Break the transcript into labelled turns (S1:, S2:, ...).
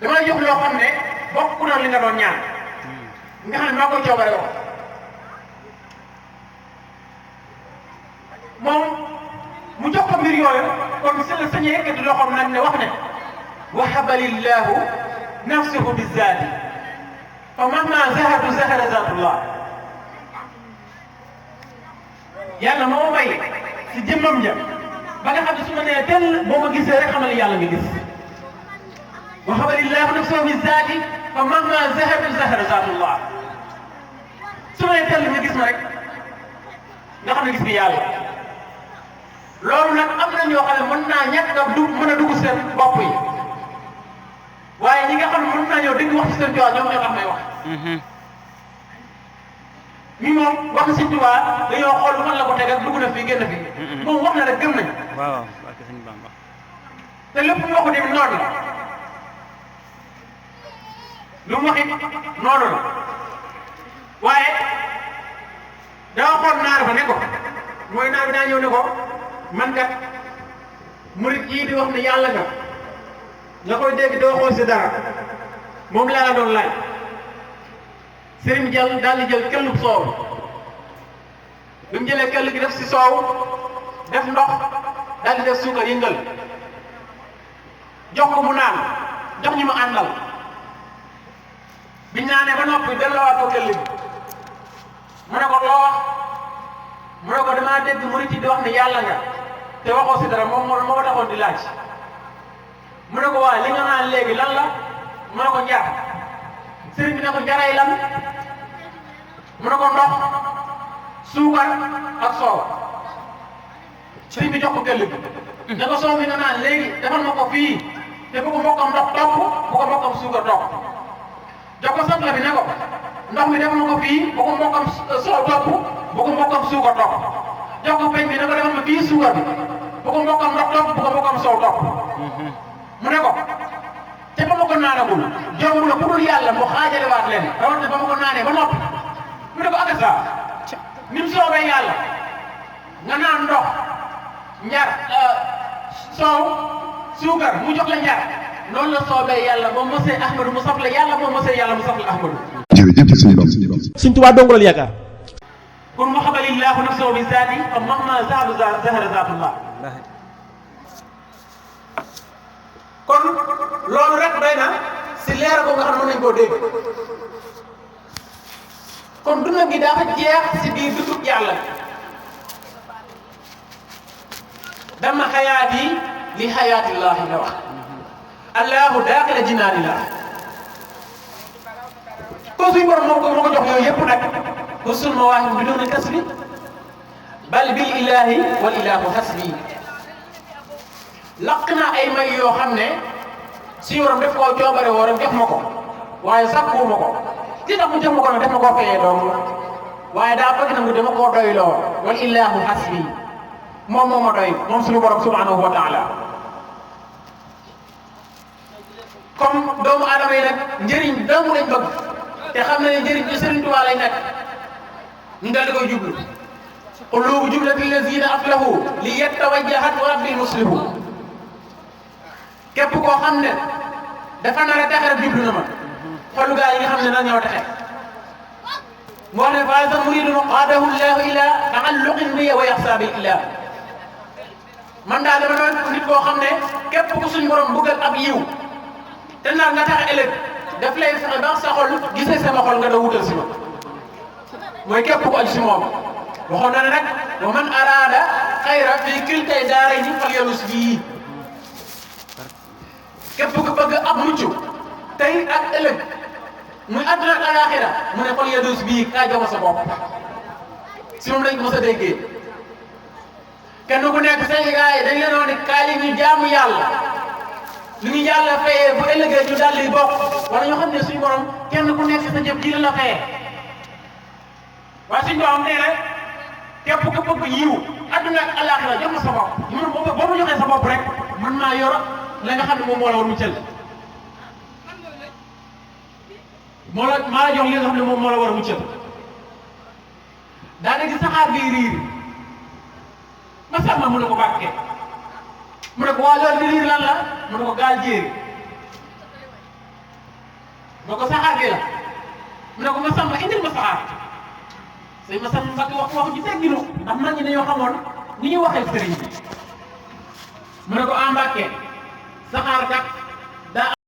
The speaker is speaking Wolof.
S1: dama lay jox loo xam ne bokk na li nga doon ñaan nga xam ne maa koy coobare wax moom mu jox ko mbir yooyu kon si la sañee ekkati loo xam nag ne wax ne wahaba lillahu nafsuhu bizaati fa mahma zahatu zahara zaatullah yàlla moo may si jëmmam ja ba nga xam ne su ma nee tel boo ma gisee rek xamal yàlla nga gis wahaba lillahu nafsuhu bizaati fa mahma zahatu zahara zaatullah su ma nee tel nga gis ma rek nga xam ne gis bi yàlla loolu nag am na ñoo xam ne mën naa ñàkk a mën a dugg seen bopp yi waaye ñi nga xam ne mën naa ñëw dégg wax ci seen Tuubaa ñoom ñoo tax may wax. ñi moom wax Sëñ Tuubaa dañoo xool fan la ko teg ak dugg na fii génn fii. moom wax na rek gëm nañ.
S2: waaw barke Sëñ Bamba.
S1: te lépp lu waxu tamit noonu la lu mu waxit noonu la waaye daa xool naar ba ne ko mooy naar bi daa ñëw ne ko. man kat murit yii di wax ne yàlla nga koy dégg doo xool si dara moom laa la doon laaj sëriñ jël daal di jël kellub soow bi mu jëlee kell gi def si soow def ndox daal di def suukar yëngal jox ko mu naan jox ñu mu àndal biñ naanee ba noppi delloowaat ko kell gi mu ne ko loo wax mu ne ko damaa dégg murit yi di wax ne yàlla nga te waxoo si dara moom moo taxoon di laaj mu ne ko waa li nga naan léegi lan la mu ne ko njar sëriñ bi ne ko njaray lan mu ne ko ndox suukar ak soow sëriñ bi jox ko këll bi ne ko soow bi nga naan léegi defal ma ko fii te bu ko mbokkam ndox topp bu ko mbokkam suukar topp jox ko soxla bi ne ko ndox mi defal ma ko fii bu ko mbokkam soow topp bu ko mbokkam suukar topp jox ko peñ bi ne ko defal ma fii suukar bi bu ko mbokkam ndox topp bu ko mbokkam soow topp mu ne ko te ba ma ko naanagul jomb la ku dul yàlla mu xaajale waat leen rawatina ba ma ko naanee ba noppi mu ne ko ak saa ni mu soobee yàlla nga naan ndox njar soow suukar mu jox la njar noonu la soobee yàlla ba mosee Ahmadu mu saf la yàlla ba mosee yàlla mu saf la Ahmadu.
S3: jërëjëf suñu doom.
S4: Sëñ Tuubaa dong la yaakaar.
S1: kon wahaba lillahu nafsuhu bi zaati fa mahma zahara zaatullah kon loolu rek doy na si leer ko nga xam ne mën nañ koo dégg kon dund gi dafa jeex si biir dundub yàlla dama xayaati li xayaatillaahi la wax allahu daaqila jinaanillah kon suñu borom moo ko jox yooyu yëpp nag usul mawaahib bi doon kasbi bal bil ilaahi wal ilaahu hasbi laq na ay may yoo xam ne si yoram def koo coobare woo rek jox ma ko waaye sàkkuwuma ko li tax mu jox ma ko nag def ma koo fayee doom waaye daa bëgg na mu dama koo doyloo wal ilaahu hasbi moom moo ma doy moom suñu borom subhanahu wa taala comme doomu aadama yi nag njëriñ doomu lañ bëgg te xam na ne njëriñ ci Sëriñ Tuubaa lay nekk ñu dal di koy jublu qulubu jumlati lazina aflahu li yattawajjahat wa rabbil muslihu képp koo xam ne dafa nar a texe rek jublu na ma xolu gaa yi nga xam ne nag ñoo texe mu wax ne faasa muridun qaadahu llahu ila taalluqin bi wa yaxsa bil ilah man daal dama doon nit koo xam ne képp ku suñ borom bëggal ab yiw te nag nga taxe ëllëg daf lay fexe ba sa xol gisee sama xol nga da wutal si ma mooy képp ku aju si moom waxoon na ne nag wa man araada xayra fii kiltay daarayni falyalus bii képp ku bëgg ab mucc tey ak ëllëg muy àdduna ak alaaxira mu ne falyalus bii kaa jox sa bopp si moom lañ ko mos a déggee kenn ku nekk say gaay dañ leen wax ne kaay li ñu jaamu yàlla lu ñu yàlla fayee bu ëllëgee ñu daal di bokk wala ñoo xam ne suñu borom kenn ku nekk sa jëf ji la fayee waaye suñu borom nee na képp ku bëgg yiw adduna ak alaaxira jox ma sa bopp man boo ma joxee sa bopp rek man maa yor la nga xam ne moom moo la war mu jël maa la jox li nga xam ne moom moo la war mu jël daa gis saxaar bi riir ma sàmma mu ne ko bàkkee mu ne ko waa loolu di riir lan la mu ne ko gaal jéeri boo ko saxaar gi la mu ne ko Masamba indil ma saxaar sëñ Masamba Mbàkke wax ju tegginu ndax mag ñi dañoo xamoon ni ñuy waxee sëriñ bi mu ne ko Mbàkke saxaar kat